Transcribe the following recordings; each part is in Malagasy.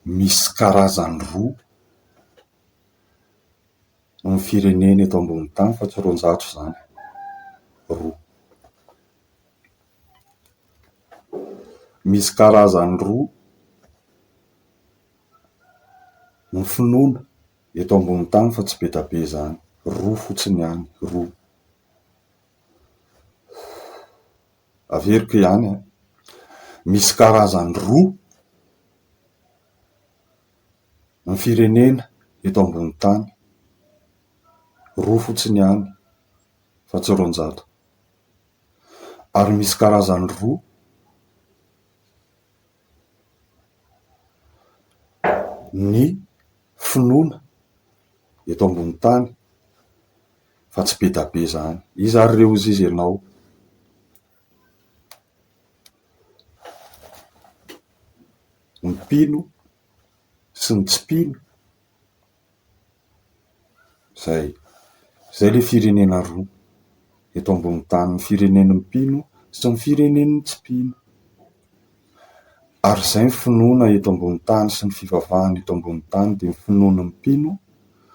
Misy karazany roa ny firenena eto ambony tany fa tsy 200 izany. Roa. Misy karazany roa ny finoana eto ambony tany fa tsy be dia be izany. Roa fotsiny ihany, roa. Averiko ihany an! Misy karazany roa ny firenena eto ambony tany. Roa fotsiny ihany fa tsy 200. Ary misy karazany roa ny finoana eto ambony tany fa tsy be da be izany. Iza ary re hozy izy ianao? Ny mpino sy ny tsy mpino? Zay. Zay le firenena roa eto ambony tany, ny firenen'ny mpino sy ny firenen'ny tsy mpino. Ary izay ny finoana eto ambony tany sy ny fivavahana eto ambony tany dia ny finoan'ny mpino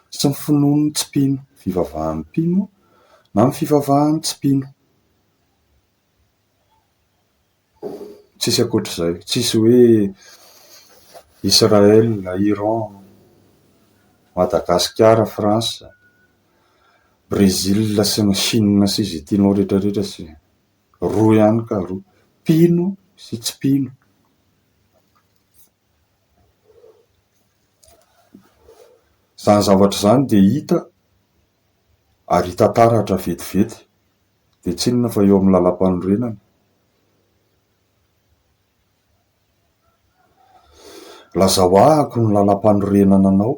sy ny finoan'ny tsy mpino, fivavahan'ny mpino na ny fivavahan'ny tsy mpino. Tsisy ankoatr'izay. Tsisy hoe Israël, Iran, Madagasikara, France, Brésil sy ny Chine sy izay tianao rehetrarehetra sy roa ihany ka roa. Mpino sy tsy mpino. Izany zavatra izany dia hita ary hita taratra vetivety. Dia tsy inona fa eo amin'ny lalampanorenana. Lazao ahako ny lalampanorenana anao.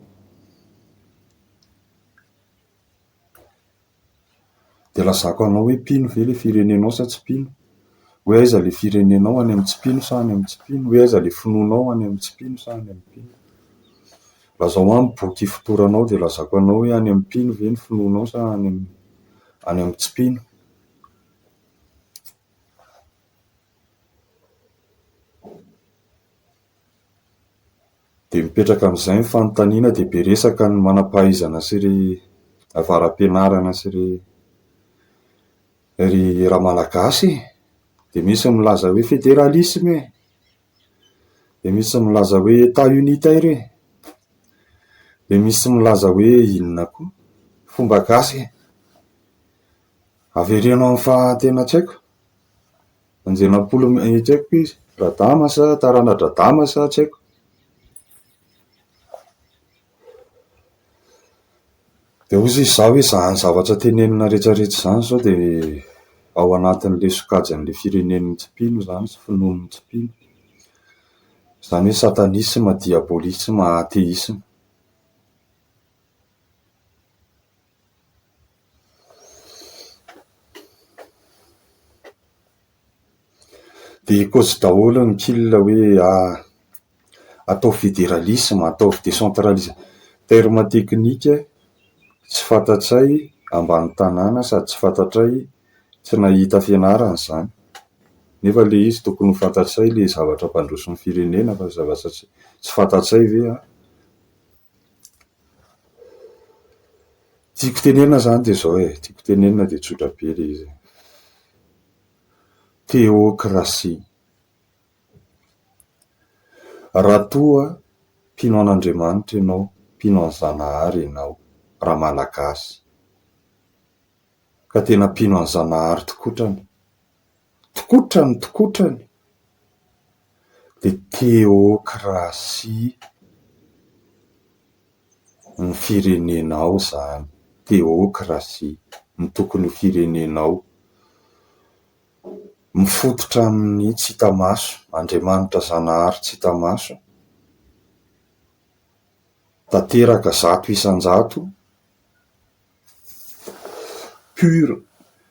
Dia lazako anao hoe mpino ve ilay firenenao sa tsy mpino? Hoe aiza ilay firenenao, any amin'ny tsy mpino sa any amin'ny tsy mpino? Hoe aiza ilay finoanao, any amin'ny tsy mpino sa any amin'ny mpino? Lazao ahy ny boky ifotoranao dia lazako anao hoe any amin'ny mpino ve ny finoanao sa any amin'ny any amin'ny tsy mpino? Dia mipetraka amin'izay ny fanontaniana dia be resaka ny manam-pahaizana sy ry avara-pianarana sy ry ry Ramalagasy e! Dia misy milaza hoe federalisme e! Dia misy milaza hoe Etat unitaire e! Dia misy milaza hoe inona koa? Fomba gasy e! Avereno amin'ny faha tena tsy haiko. Anjenapolo tsy haiko izy, Radama sa tarana-dRadama sa tsy haiko. Dia hoy izy izaho hoe izany zavatra tenenina rehetra rehetra izany izao dia ao anatin'ilay sokajin'ilay firenen'ny tsy mpino izany sy finoan'ny tsy mpino. Izany hoe satanisme, diabolisme, atheisme. Dia kôzy daholo ny kil hoe ataovy federalisme, ataovy decentralisme. Terme teknika tsy fantatray ambany tanàna sady tsy fantatray tsy nahita fianarana izany. Nefa ilay izy tokony ho fantatray ilay zavatra hampandroso ny firenena fa zavatra tsy fantatray ve an? Tiako tenenina izany dia izao e, tiako tenenina dia tsotra be ilay izy e. Théocratie. Raha toa mpino an'Andriamanitra ianao, mpino an'i Zanahary ianao, Ramalagasy, ka tena mpino an'i Zanahary tokotrany, tokotrany, tokotrany, dia théocratie ny firenenao izany, théocratie no tokony ho firenenao. Mifototra amin'ny tsy hita maso, Andriamanitra Zanahary tsy hita maso, tanteraka 100%, pur,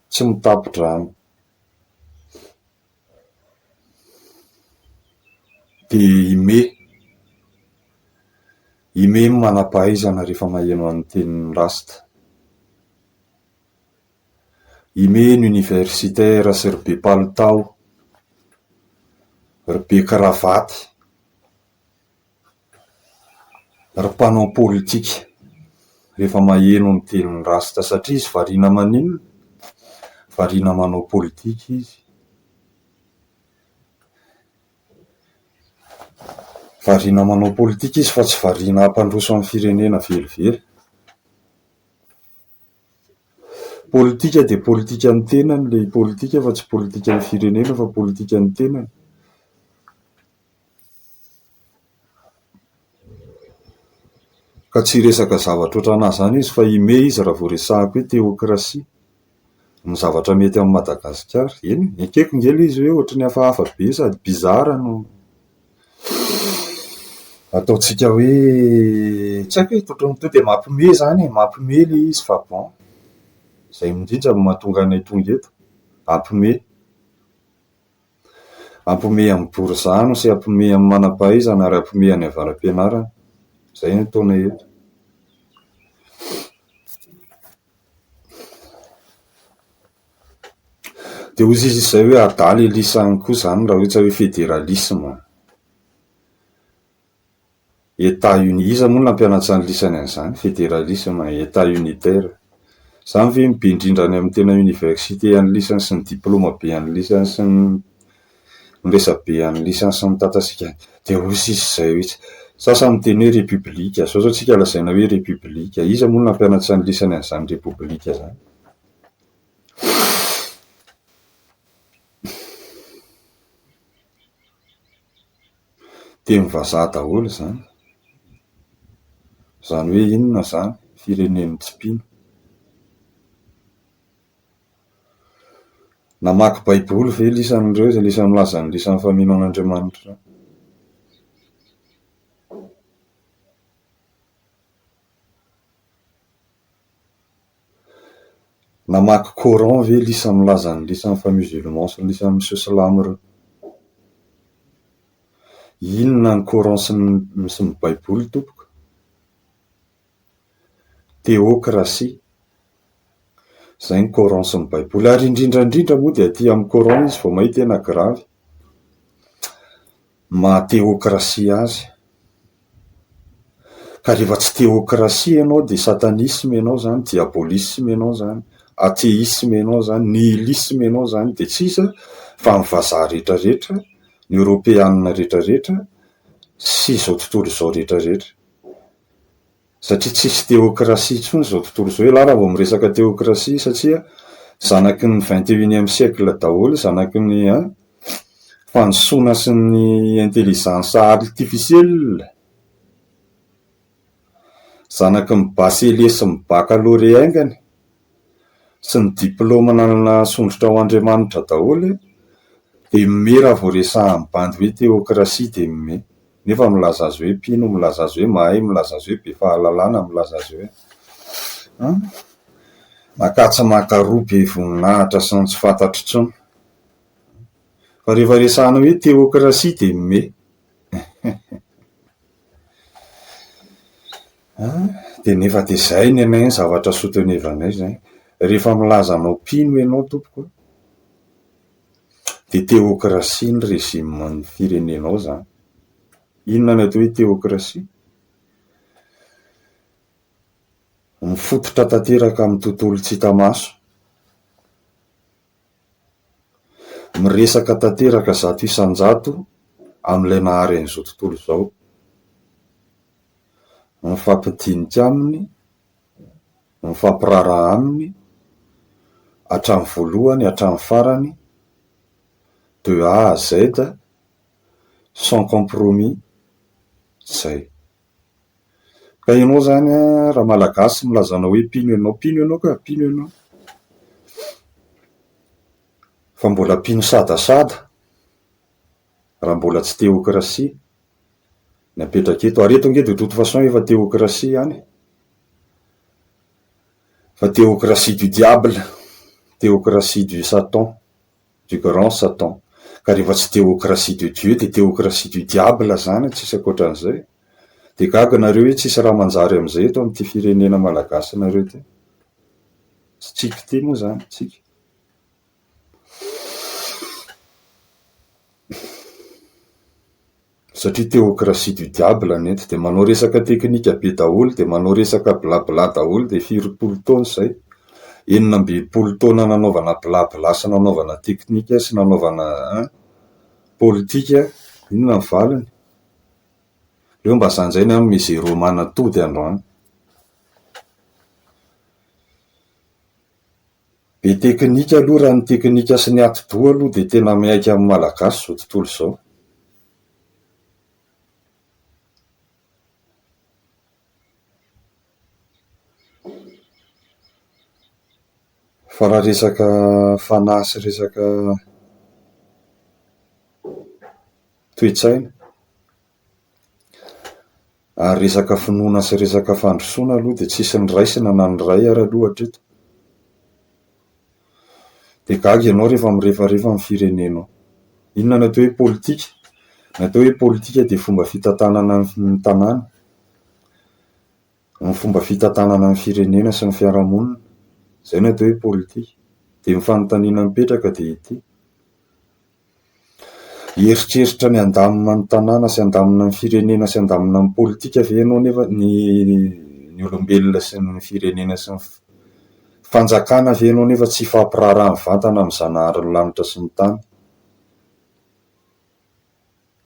tsy mitapo-drano. Dia i Me. I Me no manam-pahaizana rehefa maheno an'ny tenin'i Rasta. I Me ny universitaire sy ry be palitao, ry be kravaty. Ry mpanao politika, rehefa maheno ny tenin'i Rasta satria izy variana maninona? Variana manao politika izy. Variana manao politika izy fa tsy variana hampandroso ny firenena velively. Politika dia politikan'ny tenany ilay politika fa tsy politikan'ny firenena fa politikan'ny tenany. Ka tsy hiresaka zavatra ohatranà izany izy fa himehy izy raha vao resahako hoe teokrasia. Ny zavatra mety amin'i Madagasikara. Eny e, ekeko nge ilay izy hoe ohatry ny hafahafa be sady bizarre no ataontsika hoe tsy haiko e, ohatran'ny tonga dia mampiomehy izany e, mampiomehy ilay izy fa bon, izay indrindra no mahatonga anay tonga eto, hampiomehy. Hampiomehy amin'ny borizano sy hampiomehy amin'ny manam-pahaizana ary hampiomehy any avara-pianarana. Izay no ataonay eto. Dia hoy izy izay hoe adala Elisa any koa izany raha ohatra hoe fédéralisme. État uni, iza moa no nampianatra an'i lisany an'izany? Fédéralisme, état unitaire. Izany ve no be indrindra any amin'ny tena université an'i lisany sy ny diplôme be an'i lisany sy ny resabe an'i lisany sy ny tatasika. Dia hoy izy izay hoe sasany miteny hoe république, zao zao tsika lazaina hoe république. Iza moa no nampianatra an'i lisany an'izany république izany? Teny vazaha daholo izany. Izany hoe inona izany? Firenen'ny tsy mpino. Namaky baiboly ve lisan'ireo izay lisany milaza ny lisany fa mino an'Andriamanitra ireo? Namaky coran ve lisany milaza ny lisany fa musulman sy ny lisany miseho silamo ireo? Inona ny coran sy ny sy ny baiboly tompoko? Théocratie. Izay ny coran sy ny baiboly. Ary indrindra indrindra moa dia aty amin'ny coran izy vao mahita tena grave. Maha théocratie azy. Ka rehefa tsy théocratie ianao dia satanisme ianao izany, diabolisme ianao izany, athéisme ianao izany, nihilisme ianao izany dia tsy iza fa ny vazaha rehetra rehetra, ny eoropeanina rehetra rehetra sy izao tontolo izao rehetra rehetra. Satria tsisy théocratie intsony izao tontolo izao, ialahy raha vao miresaka théocratie satria zanaky ny vingt et unième siècle daholo, zanaky ny an, fandrosoana sy ny intelligence artificielle, zanaky ny bachelier sy ny baccalauréat aingany, sy ny diplôme nanana sondrotra ho Andriamanitra daholo dia mimehy raha vao resahan'ny bandy hoe théocratie dia mimehy. Nefa milaza azy hoe mpino, milaza azy hoe mahay, milaza azy hoe be fahalalana, milaza azy hoe an! Makatsy makaroa be voninahitra sy ny tsy fantatro intsony. Fa rehefa resahana hoe théocratie dia mimehy. An! Dia nefa dia izay ny anay ny zavatra soutenevanay izay. Rehefa milaza anao mpino ianao tompoko an, dia théocratie ny régime ny firenenao izany. Inona ny atao hoe théocratie? Mifototra tanteraka amin'ny tontolo tsy hita maso. Miresaka tanteraka 100% amin'ilay nahary an'izao tontolo izao. Mifampidinika aminy, mifampiraharaha aminy hatramin'ny voalohany hatramin'ny farany, de A à Z, sans compromis, zay. Ka ianao zany an, raha malagasy milaza anao hoe mpino ianao, mpino ianao ka, mpino ianao. Fa mbola mpino sadasada, raha mbola tsy théocratie ny apetraka eto. Ary eto ange de toute façon efa théocratie ihany e. Fa théocratie du diable, théocratie du satan. du grand satan. Ka rehefa tsy théocratie de Dieu dia théocratie du diable zany, tsisy ankoatran'izay. Dia gaga nareo hoe tsisy raha manjary amin'izay eto amin'ity firenena malagasy nareo ity. Tsy tsika ity moa zany, tsika. Satria théocratie du diable ny eto. Dia manao resaka teknika be daholo, dia manao resaka blabla daholo, dia firy-polo taona izay? 66 taona nanaovana blabla sy nanaovana teknika sy nanaovana hein, politika, inona ny valiny? Aleo mba za indray ny hanome zéro manatody androany. Be teknika aloha, raha ny teknika sy ny atidoha aloha dia tena mihaika amin'ny Malagasy izao tontolo izao. Fa raha resaka fanahy sy resaka toe-tsaina ary resaka finoana sy resaka fandrosoana aloha dia tsisy niraisina na ny iray ary aloha hatreto. Dia gaga ianao rehefa mirefarefa ny firenenao. Inona no atao hoe politika? Ny atao hoe politika dia fomba fitantanana ny tanàna, ny fomba fitantanana ny firenena sy ny fiarahamonina. Izay no atao hoe politika. Dia ny fanontaniana mipetraka dia ity. Hieritreritra ny handamina ny tanàna sy handamina ny firenena sy handamina ny politika ve ianao nefa ny ny olombelona sy ny firenena sy ny fanjakana ve ianao nefa tsy hifampiraharaha mivantana amin'ny Zanaharin'ny lanitra sy ny tany?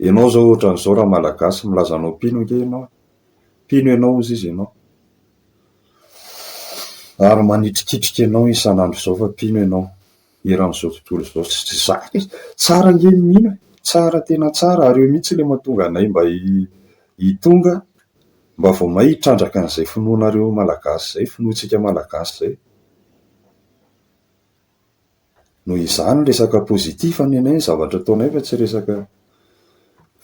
Ianao izao ohatran'izao raha Malagasy milaza anao mpino ange ianao e! Mpino ianao hozy izy ianao. Ary manitrikitrika ianao isan'andro izao fa mpino ianao. Eran'izao tontolo izao. Tsy izany e! Tsara ange ny mino e! Tsara tena tsara ary eo mihitsy ilay mahatonga anay mba hitonga mba vao may hitrandraka an'izay finoanareo Malagasy izay, finoantsika Malagasy izay. Noho izany resaka positif ny anay ny zavatra ataonay fa tsy resaka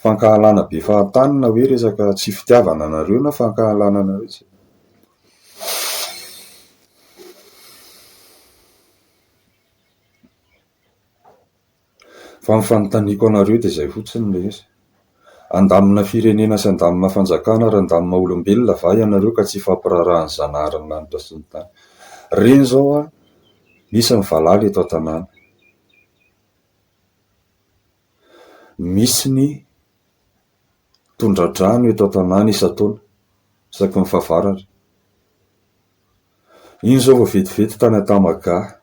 fankahalana be fahatany na hoe resaka tsy fitiavana anareo na fankahalana anareo. Fa ny fanontaniako anareo dia izay fotsiny ilay izy. Handamina firenena sy handamina fanjakana ary handamina olombelona va ianareo ka tsy hifampiraharaha ny Zanaharin'ny lanitra sy ny tany? Ireny izao an, misy ny valala eto an-tanàna. Misy ny tondra-drano eto an-tanàna isan-taona, isaky ny fahavaratra. Iny izao vao vetivety tany Antamagaha.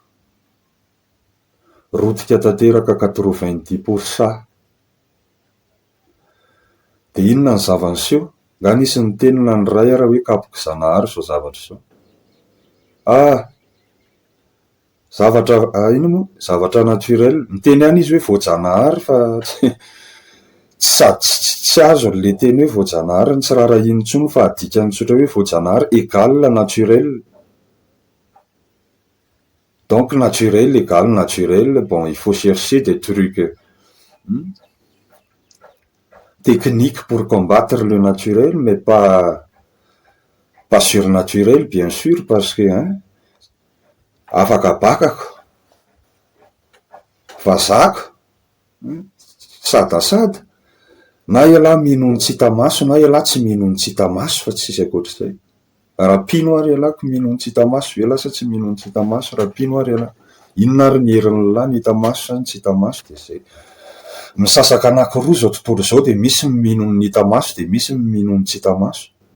Rotika tanteraka 90 pour cent. Dia inona ny zava-niseho? Nga nisy niteny na niray ara hoe kapoky Zanahary izao zavatra izao. Ah! Zavatra, inona moa? Zavatra naturel. Niteny ihany izy hoe voajanahary fa tsy sady tsy azony ilay teny hoe voajanahary no tsy raharahiany intsony fa adikany tsotra hoe voajanahary égale naturel. Donc naturel égale naturel, bon il faut chercher des trucs techniques pour combattre le naturel mais pas pas surnaturel bien sûr parce que hein afaka bakako, vazako, sadasada, na ialahy mino ny tsy hita maso na ialahy tsy mino ny tsy hita maso fa tsisy ankoatr'izay. Raha mpino ary ialahy ko mino ny tsy hita maso ve ialahy sa tsy mino ny tsy hita maso raha mpino ary ialahy? Inona ary ny herin'ny lahy ny hita maso sa ny tsy hita maso dia izay. Misasaka anankiroa izao tontolo izao dia misy ny mino ny hita maso dia misy ny mino ny tsy hita maso.